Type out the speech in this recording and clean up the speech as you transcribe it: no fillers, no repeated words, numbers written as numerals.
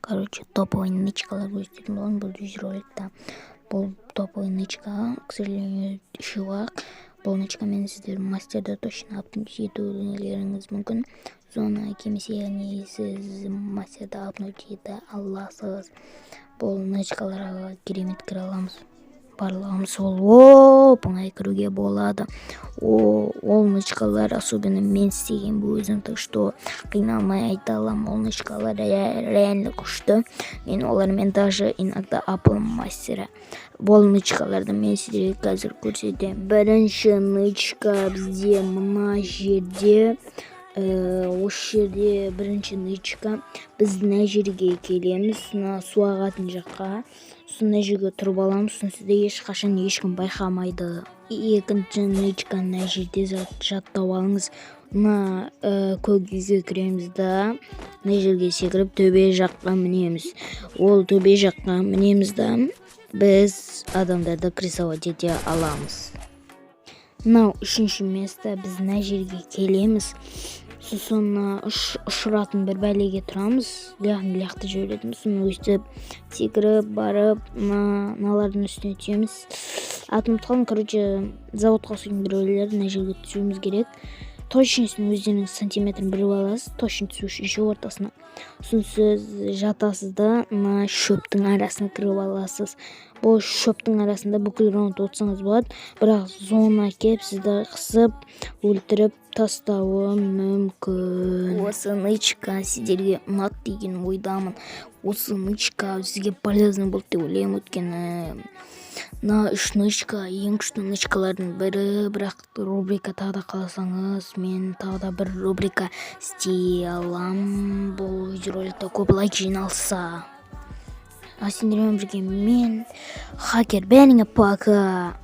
Короче, топовый нычкалар көрсететін боламын бұл видеороликта. Бұл топовый нычка, к сожалению, үшеу ақ. Бұл нычкамен сіздер мастерді точно апнуть етулеріңіз мүмкін. Зона келмесе, яғни сіз мастерді апнуть ете аласыз. Бұл нычкаларға керемет кіре аламыз барлығымыз, ол оп оңай кіруге болады. Ол нычкалар особенно мен істеген өзім, так что қиналмай айта аламын, ол нычкалар реально күшті. Мен олармен даже иногда апал мастера. Бұл нычкаларды мен сіздерге қазір көрсетемін. Бірінші нычка бізде мына жерде, осы жерде бірінші нычка. Біз мына жерге келеміз, мына су ағатын жаққа, сосын мына жерге тұрып аламыз. Сосын сізді ешқашан ешкім байқамайды. Екінші нычка мына жерде, жаттап алыңыз. Мына көк үйге кіреміз да, мына жерге секіріп, төбе жаққа мінеміз. Ол төбе жаққа мінеміз да, біз адамдарды прессовать ете аламыз. Мынау үшінші место. Біз мына жерге келеміз, сосын мына ұшыратын бір бәлеге тұрамыз, яғни лақтырып жіберетінбіз. Соны өйстіп секіріп барып, мыналардың үстіне түсеміз. Атын ұмытып қалдым. Короче, заводқа ұқсайтын біреулер. Мына жерге түсуіміз керек. Точностін өздеріңіз сантиметрін біліп аласыз, точно түсу үшін ше ортасына. Сосын сіз жатасыз да, мына шөптің арасына кіріп аласыз. Бұл шөптің арасында бүкіл раунд отырсаңыз болады, бірақ зона келіп, сізді қысып, өлтіріп тастауы мүмкін. Осы нычка сіздерге ұнады деген ойдамын. Осы нычка сізге полезный болды деп ойлаймын, өйткені мына үш нычка ең күшті нычкалардың бірі. Бірақ рубрика тағы да қаласаңыз, мен тағы да бір рубрика істей аламын, бұл видеороликте көп лайк жиналса. А сендермен бірге мен, Хакер. Бәріңе пока!